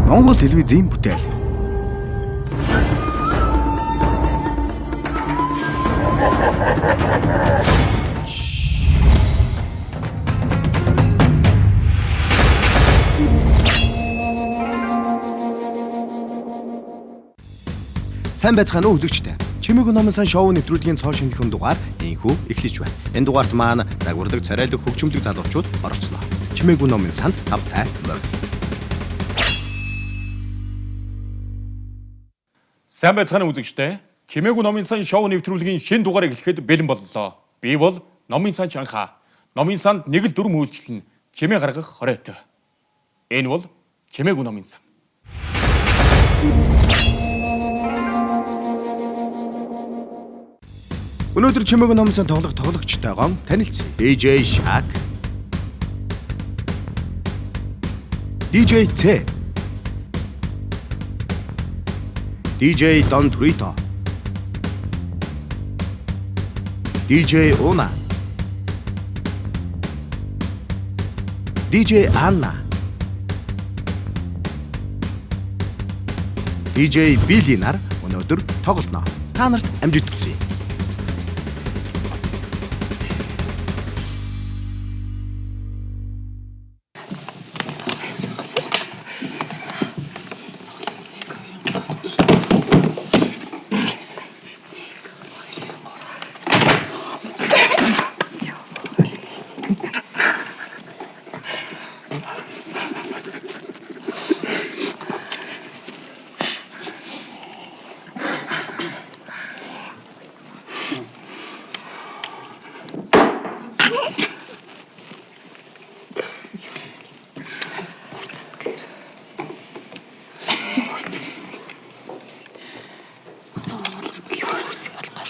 Монгол телевизийн бүтээл. Сайн байцгаана уу үзэгчдээ. Чимээгүй номын сан шоу нэвтрүүлгийн цоо шинэхэн дугаар инхүү эхлэж байна. Энэ дугаарт маань загварлаг, царайлаг, хөгжимлэг залуучууд оролцсноо. Чимээгүй номын санд тавтай морь. Сайн байцгаана үзэгчдээ. Чимээгүй номын сан шоу нэвтрүүлгийн шинэ дугаарыг эхлэхэд бэлэн боллоо. Би бол номын сан Чанхаа. Номын санд нэг л дүрм үйлчлэн чимээ гаргах хориотой. Энэ бол Чимээгүй номын сан. Өнөөдөр Чимээгүй номын сан тоглох тоглогчтойгоон танилцъя. DJ Shaq, DJ C, DJ Don Trito, DJ Una, DJ Anna, DJ Billy нар өнөөдөр тоглоно. Та нарт амжилт хүсье.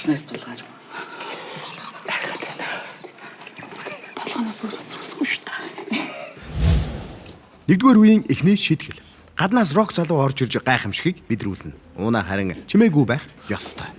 Голноос зулгааж. Толгоноос үл зүсгүй шүү дээ. Нэгдүгээр үеийн эхний шийтгэл. Гаднаас рок залуу орж ирж гайхамшигыг мэдрүүлнэ. Ууна харин чимээгүй байх ёстой.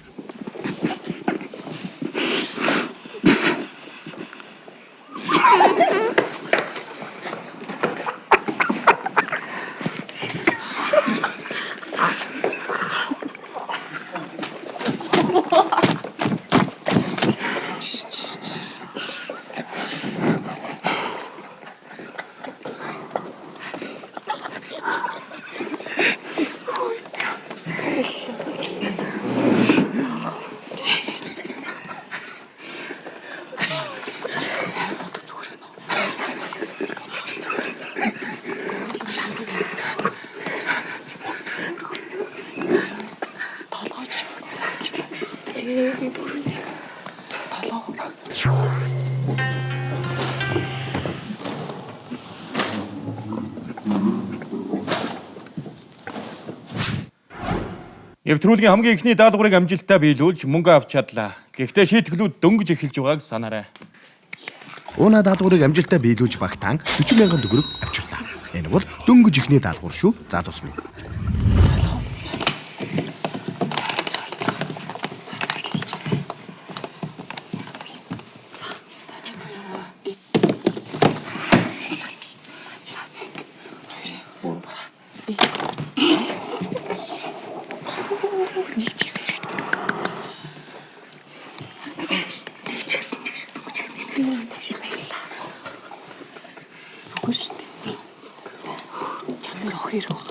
Толгойч заачлаа. Би бүрэн толгоо. Нэвтрүүлгийн хамгийн эхний даалгаврыг амжилттай биелүүлж мөнгө авч чадлаа. Гэхдээ шийтгэлүүд дөнгөж эхэлж байгааг санаарай. Ууна даалгаврыг амжилттай биелүүлж багтаан 40 мянган төгрөг авчирлаа. Энэ бол дөнгөж эхний даалгавар шүү. Залуус минь. Нэг ч гэсэн хэрэг. Нэг ч гэсэн хэрэг. Баярлалаа. Зүгээр шүү дээ. Чамд ох хэрэг баг.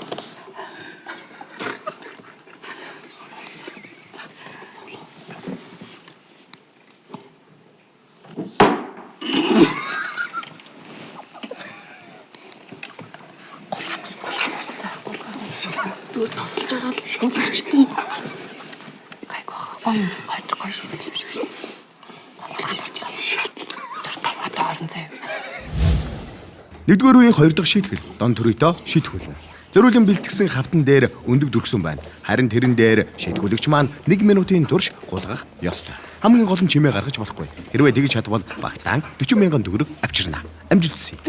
За, гулгамас. Зүгээр тосолж байгаа л гулгачтай. Гайг баха. Гоё гоё гоё шийдэл биш үү? Гулганд орж ирсэн. Дуртай одоо орон заяа. Нэгдүгээр үеийн хоёр дахь шийтгэл Дон Төрөйдөө шийтгүүлнэ. Зориулан бэлтгэсэн хавтан дээр өндөг дүрхсэн байна. Харин тэрэн дээр шийтгүүлэгч маань 1 минутын турш гулгах ёстой. Хамгийн гол нь чимээ гаргаж болохгүй. Хэрвээ тэгж чадвал багтаан 40 мянган төгрөг авчирна. Амжилт хүсье.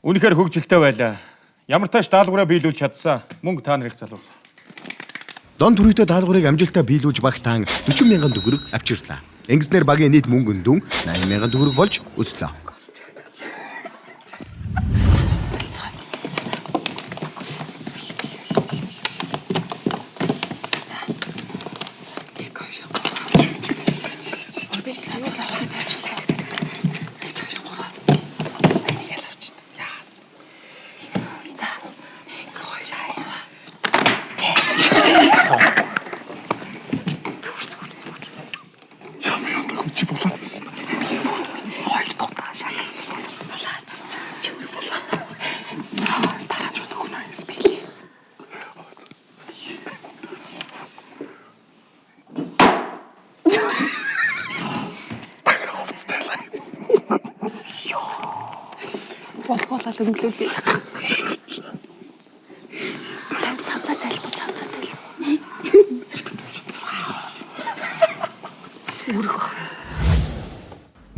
Үнэхээр хөгжилтэй байлаа. Ямар тааш даалгавраа биелүүлж чадсан. Мөнгө та нарыг залуус. Дон түрийтэй даалгаврыг амжилттай биелүүлж багтаан 40 мянган төгрөг авчирлаа. Ингэснээр багийн нийт мөнгөн дүн 80 мянган төгрөг болж өслөө. Нэг хоёр гурав. Би за за за за. Нэг хоёр гурав. Энийг л авчид. Яас. За. Нэг хоёр гурав. Ямар юм чи болоод байсан. Хоёр дутаа шагас болоод. Булаад. Чимээ болоо. За дараа нь шууд өгнө. Бэлээ. Дахиад хувцтай л. Болгоолол өнгөлөөлөө. Цавцаа тайлбар, цавцаа тайлбар. Өрөх.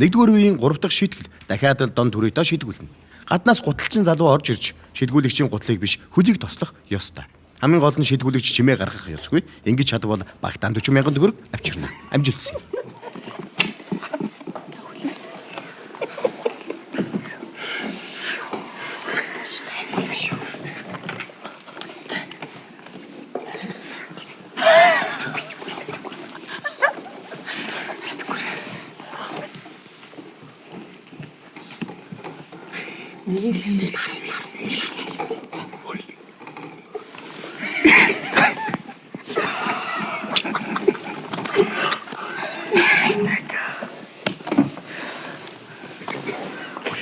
Нэгдүгээр үеийн 3 дахь шийтгэл дахиад л дон түрийтэй шийдгүүлнэ. Гаднаас гуталчин залуу орж ирж шийдгүүлэгчийн гутлыг биш хөлийг тослох ёстой. Хамгийн гол нь шийдгүүлэгч чимээ гаргах ёсгүй. Ингэж чадвал багтаан 40 мянган төгрөг авчирна. Амжилтсан. Нэг л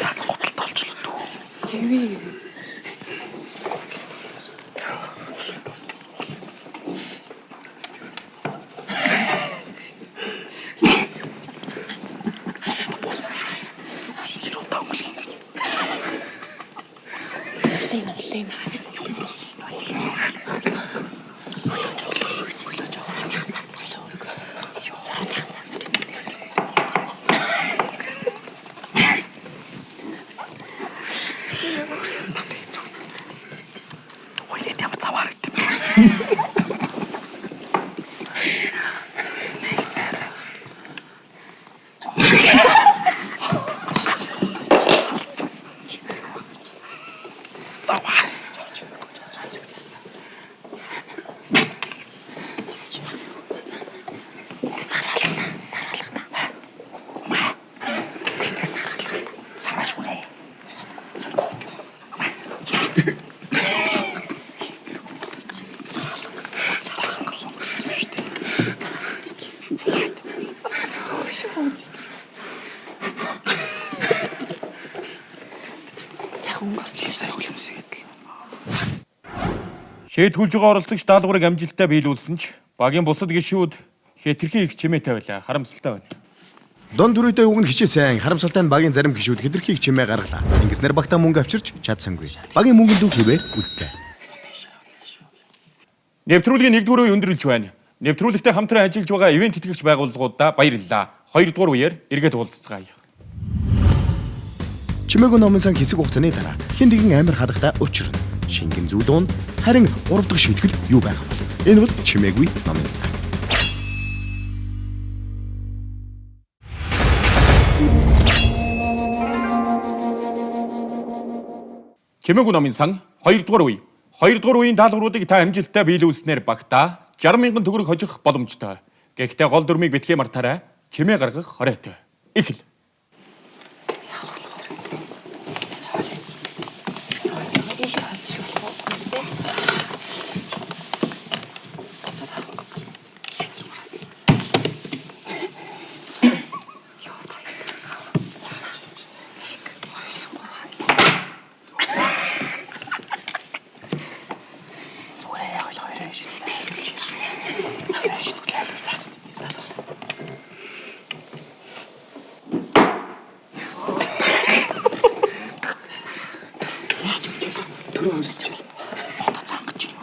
За гуталт олчлоо дүү. хэвээ. Хэрүү таа өнгөлгөн гэж. Лэн лэн. Хөлөөж хөрөний засвар өрг. Хөрөний засвар. Хоёрыг ямар заваар гэдэг юм. Заваа. Саралгана, саралгана. Тэгтээ саралгана. Сарваш үнэ. Сайхан өнгө орч. Сая хөлөмсгээд л. Шийтгүүлж байгаа оролцогч даалгаврыг амжилттай биелүүлсэн ч багийн бусад гишүүд хэтэрхий их чимээтэй байлаа. Харамсалтай байна. Дон түрийтэй үг нь хичээсэн. Харамсалтай нь багийн зарим гишүүд хэтэрхий их чимээ гаргалаа. Ингэснээр багтаа мөнгө авчирч чадсангүй. Багийн мөнгөн дүн хэвээ үлдлээ. Нэвтрүүлгийн нэгдүгээр үе өндөрлөж байна. Нэвтрүүлэгтэй хамтран ажиллаж байгаа ивент тэтгэгч байгууллагуудаа баярлалаа. Хоёрдугаар үеэр эргээд уулзцгаая. Чимээгүй номын сан хэсэг хугацааны дараа хэн нэгэн амар хадагтай учирна. Шингэн зүүдүүн харин 3 дахь шийтгэл юу байх вэ? Энэ бол чимээгүй номын сан. Чимээгүй номын сан 2 дугаар үе. 2 дугаар үеийн даалгавруудыг та амжилттай биелүүлснээр багтаа 60 мянган төгрөг хожих боломжтой. Гэхдээ гол дүрмийг битгий мартаарай. Чимээ гаргах хориотой. Эхэл. Ийш холж болох уу? Зүгээр яг л хоёрын шийдэл. Хоёрын шийдэл. За. Төрөө хөлсөж. Одоо цангаж юм.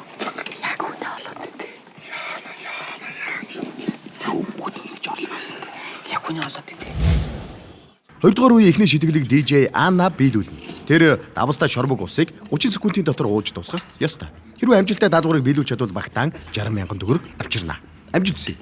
Яг үнэ олоод идэв. Яана яана яана. Хүүхэд нэг жорлоо байсан. Яг хүний олоод идэв. Хоёрдугаар үеийн эхний шийтгэлийг DJ Анна биелүүлнэ. Тэр давстай шормог усыг 30 секундын дотор ууж дуусгах ёстой. Хэрвээ амжилттай даалгаврыг биелүүлж чадвал багтаан 60 мянган төгрөг авчирна. Амжилт хүсье.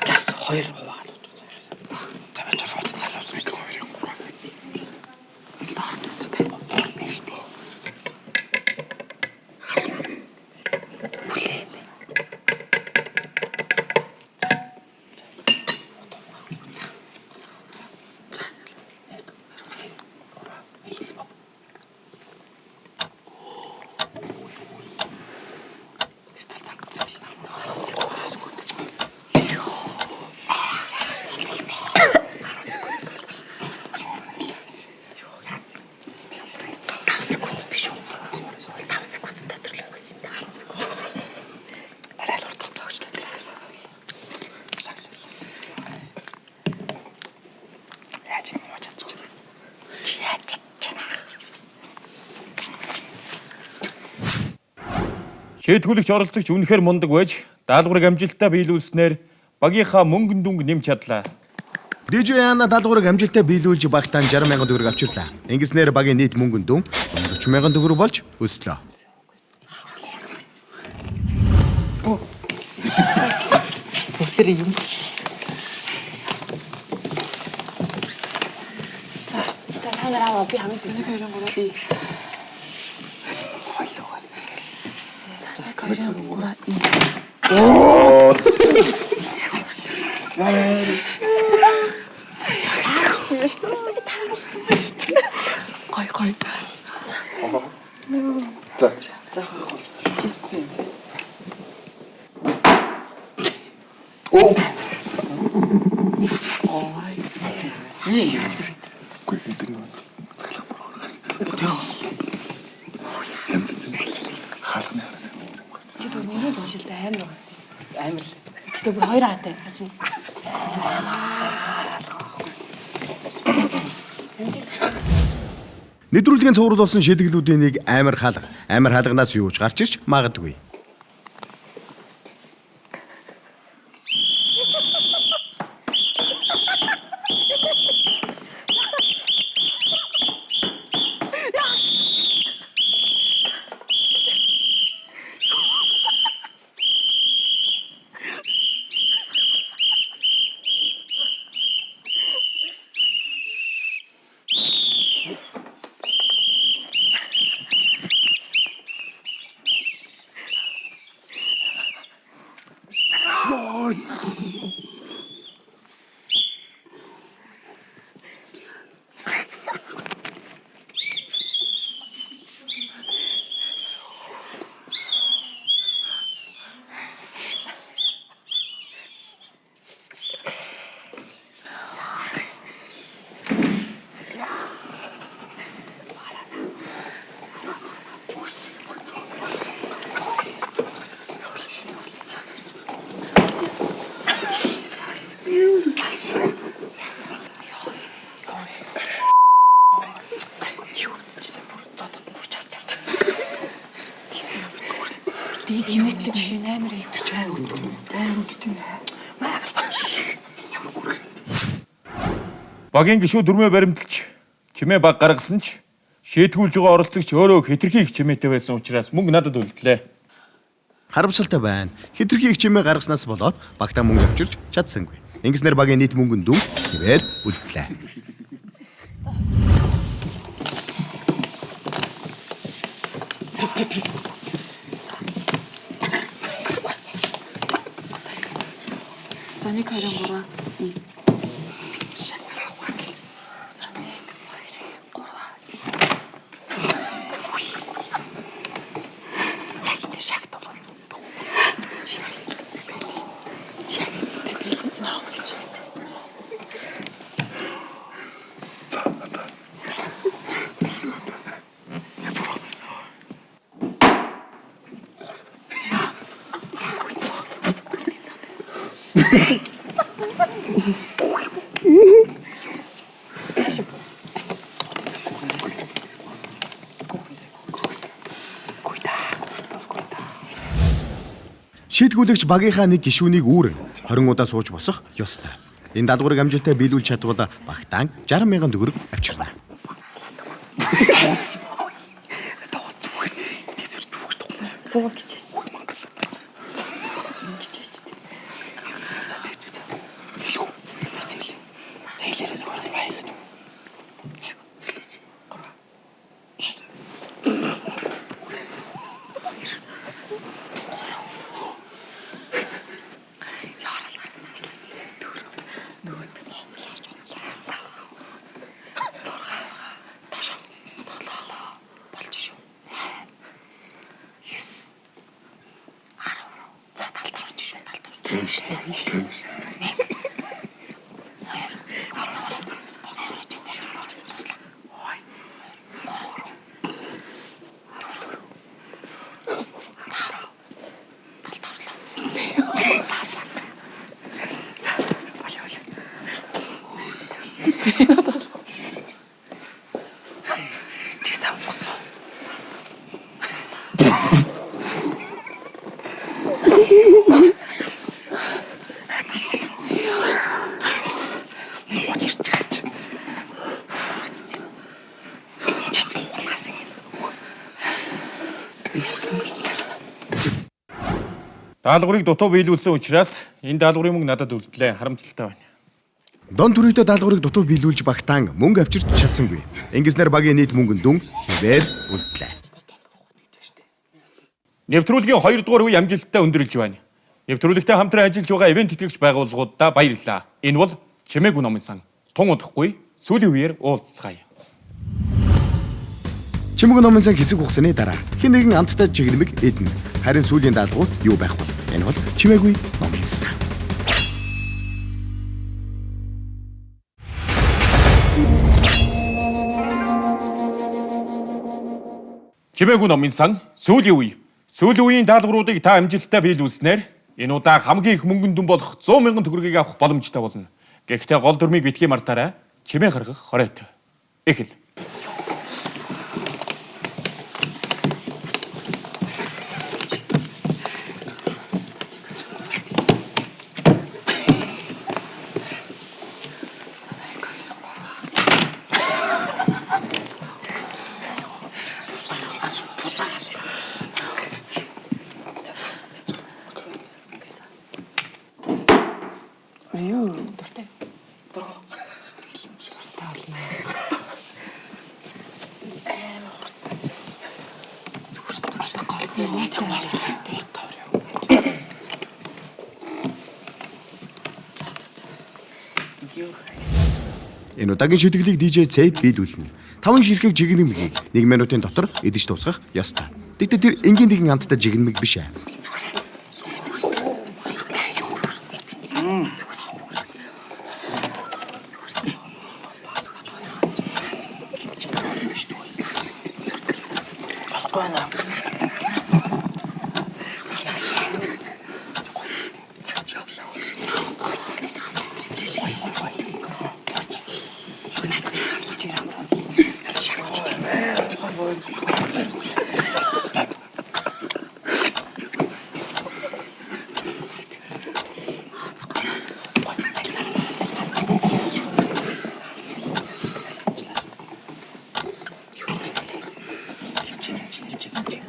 Газ хоёр хуваагаад ууж байгаа. За. За би чар фото залуусан. 1 2 3. Эсвэл цангацсан биш. 10 секунд. 5 секунд биш үү? 5 секунд дотор л байсан. 10 секунд. Арай л урт цогцлоо. Яаж юм уу чадчих. Чи яаж чадчихна? Шийтгүүлэгч оролцогч үнэхээр мундаг байж даалгаврыг амжилттай биелүүлснээр багийнхаа мөнгөн дүнг нэмж чадлаа. DJ Анна даалгаврыг амжилттай биелүүлж багтаан 60 мянган төгрөг авчирлаа. Ингэснээр багийн нийт мөнгөн дүн 140 мянган төгрөг болж өслөө. Бүгд юм. За, та нар аваа би хамгийн сүүлд 1 2 3 и. Хойлоогоос ингээл. За, 1 2 3 и. Тааралцсан байна шүү дээ. Тааралцсан байна шүү дээ. Гой гой. За. За гой гой. Чивсэн юм тий. Оо. Ой. Юу юм. Үгүй энэ нэг цаглах боргоор. Янз янз. Хаалганы хараас янз янз. Чи зүгээр нэрээ уншилтай амар байгаа шүү дээ. Амар л. Гэтэ бүр хоёр аатай. Хажим. Нэвтрүүлгийн цуврал болсон шийтгэлүүдийн нэг амар хаалга. Амар хаалганаас юу ч гарч ирж магадгүй. Юу гэсэн бүр зодоход нь бүр час час час. Дийг имэт биш амар юм. Амар өвддөг юм. Майгал баг. Багийн гишүүд дүрмээ баримталж чимээ баг гаргасан ч шийтгүүлж байгаа оролцогч өөрөө хэтэрхий их чимээтэй байсан учраас мөнгө надад үлдлээ. Харамсалтай байна. Хэтэрхий их чимээ гаргаснаас болоод багтаа мөнгө авчирч чадсангүй. Ингэснээр багийн нийт мөнгөн дүн хэвээр үлдлээ. За 1 2 3 и. За 1 2 3 и. Яг ингэ шагт болол. Чи яг хэлсэн байлээ. Чи яг хэлсэн байлээ. Наа гэж. За анда. Шийтгүүлэгч багийнхаа нэг гишүүнийг үүрэн 20 удаа сууж босох ёстой. Энэ даалгаврыг амжилттай биелүүлж чадвал багтаан 60 мянган төгрөг авчирна. Суугаад хичээч. Ингэж хичээч. За тэгж за. Хэлүү. За тэглээ. За хэлээрээ нэг хоёр баяа гэж. Эхлэж. 3. Яарал ажиллаж. 4. Нөгөөд нь сарж унлаа. 5. 6. Доошо. 7. Болж шүү. 8. 9. 10. За талд орж шүү. Талд орж. Тийм шүү. Тийм шүү. 1. 2. 3. 4. 5. Туслаа. 2. 3. 5. Талд орлоо. Цаашаа. Чи сайн унгасан уу? Нуу ирж байгаа чи. Чи тугнаас ингэ. Даалгаврыг дутуу биелүүлсэн учраас энэ даалгаврын мөнгө надад үлдлээ. Харамсалтай байна. Дон түрийдээ даалгаврыг дутуу биелүүлж багтаан мөнгө авчирч чадсангүй. Ингэснээр багийн нийт мөнгөн дүн хэвээр үлдлээ. Нэвтрүүлгийн 2 дугаар үе амжилттай өндөрлж байна. Нэвтрүүлэгтэй хамтран ажиллаж байгаа ивент тэтгэгч байгууллагуудаа баярлалаа. Энэ бол Чимээгүй номын сан. Тун удахгүй сүүлийн үеэр уулзцгаая. Чимээгүй номын сан хэсэг хугацааны дараа хэн нэгэн амттай жигнэмэг эднэ. Харин сүүлийн даалгавар юу байх вэ? Энэ бол Чимээгүй номын сан. Чимээгүй номын сан сүүлийн үе. Сүүлийн үеийн даалгавруудыг та амжилттай биелүүлснээр энэ удаа хамгийн их мөнгөн дүн болох 100 мянган төгрөгийг авах боломжтой болно. Гэхдээ гол дүрмийг битгий мартаарай. Чимээ гаргах хориотой. Эхэл. Юу дуртай. Дургу. Дуртай болно. Амар хурцсан чи. Зүгээр гол нь гол. Энэ удаагийн шийтгэлийг DJ C биелүүлнэ. Таван ширхэг жигнэмгийг 1 минутын дотор идэж дуусгах ёстой. Тэгтээ тэр энгийн нэгэн амттай жигнэмэг биш ээ. Болохгүй байна.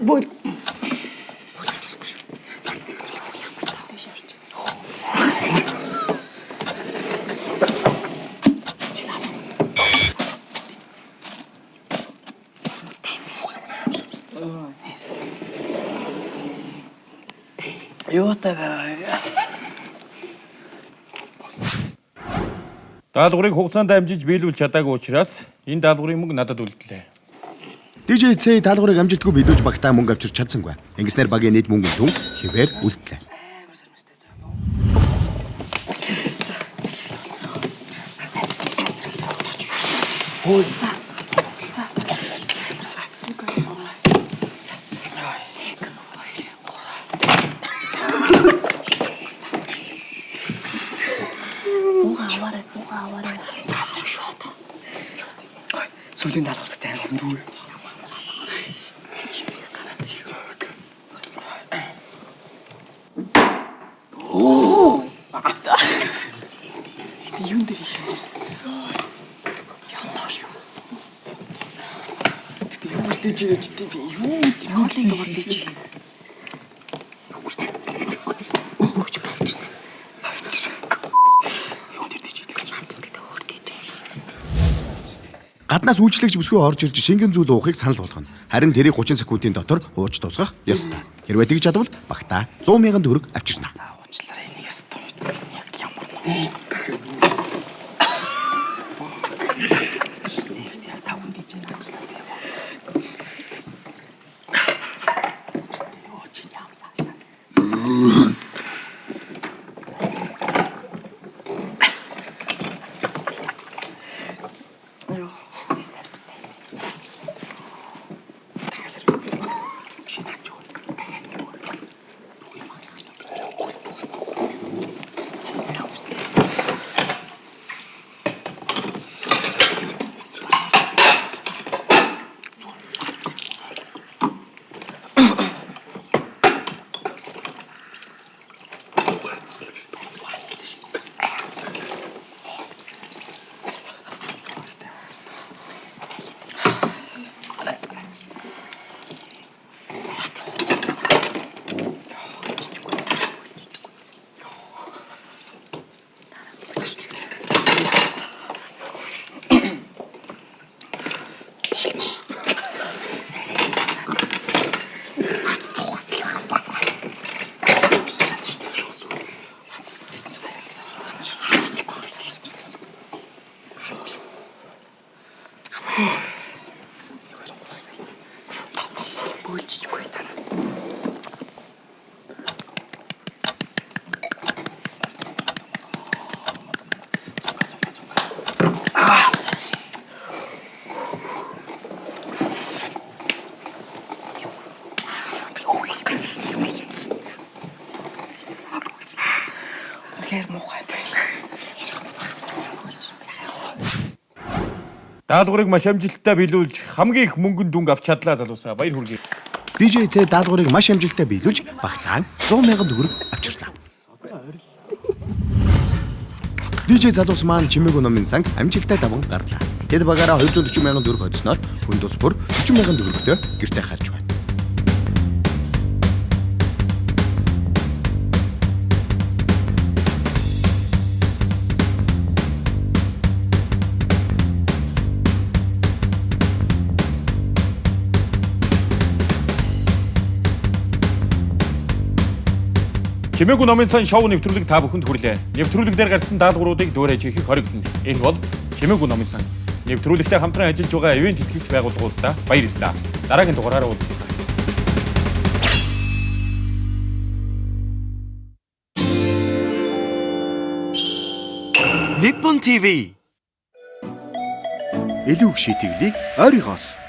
Бөө. Юутай байгаа. Даалгаврыг хугацаанд амжиж биелүүлж чадаагүй учраас энэ даалгаврын мөнгө надад үлдлээ. DJ C даалгаврыг амжилтгүй биелүүлж багтаа мөнгө авчирч чадсангүй. Ингэснээр багийн нийт мөнгөн дүн хэвээр үлдлээ. Амар сэрмэстэй заа. За. Сайн байсан ч юм. За. За. За. 1 2 3. За. 1 2 3. Зугаа аваарай, зугаа аваарай. Гой. Сүүлийн даалгавртай амар хүндүү. Гэтэ юун дээр их юм. Ян тоош юу. Гэтэ юу л диж яаж дий би юу гэж Хоолын дугаар диж. Өгч авчихсан. авчираагүй. Юу дээр диж ийлээ. Авчихсан гэдэг өөр диж. Гаднаас үйлчлэгч бүсгүй орж ирж шингэн зүйл уухыг санал болгоно. Харин тэрийг 30 секундын дотор ууж дуусгах ёстой. Хэрвээ тэгж чадвал багтаа 100 мянган төгрөг авчирна. За уучлаарай энийг ёстой юм. Яг ямар ном. Нэгт яг тавхан диж ажиллаа тийм. Йоо чи ям цаашаа. Йоо. Би сервистэй. Дахиад сервистэй. Чи наач юу? Дахиад юу? Бөөлжчихгүй дараа. Үнэхээр муухай байна. Даалгаврыг маш амжилттай биелүүлж хамгийн их мөнгөн дүнг авч чадлаа залуусаа. Баяр хүргэе. DJ C даалгаврыг маш амжилттай биелүүлж багтаа 100 мянган төгрөг авчирлаа. DJ залуус маань чимээгүй номын санг амжилттай даван гарлаа. Тэд багаараа 240 мянган төгрөг хоцсноор хүн тус бүр 40 мянган төгрөгтөө гэртээ харж байна. Чимээгүй номын сан шоу нэвтрүүлэг та бүхэнд хүрлээ. Нэвтрүүлэг дээр гарсан даалгавруудыг дуурайж хийх хориглоно. Энэ бол Чимээгүй номын сан. Нэвтрүүлэгтэй хамтран ажиллаж байгаа ивээн тэтгэгч байгууллагуудаа баярлалаа. Дараагийн дугаараар уулзцгаая. Nippon TV Илүү их шийтгэлийг ойрхоос.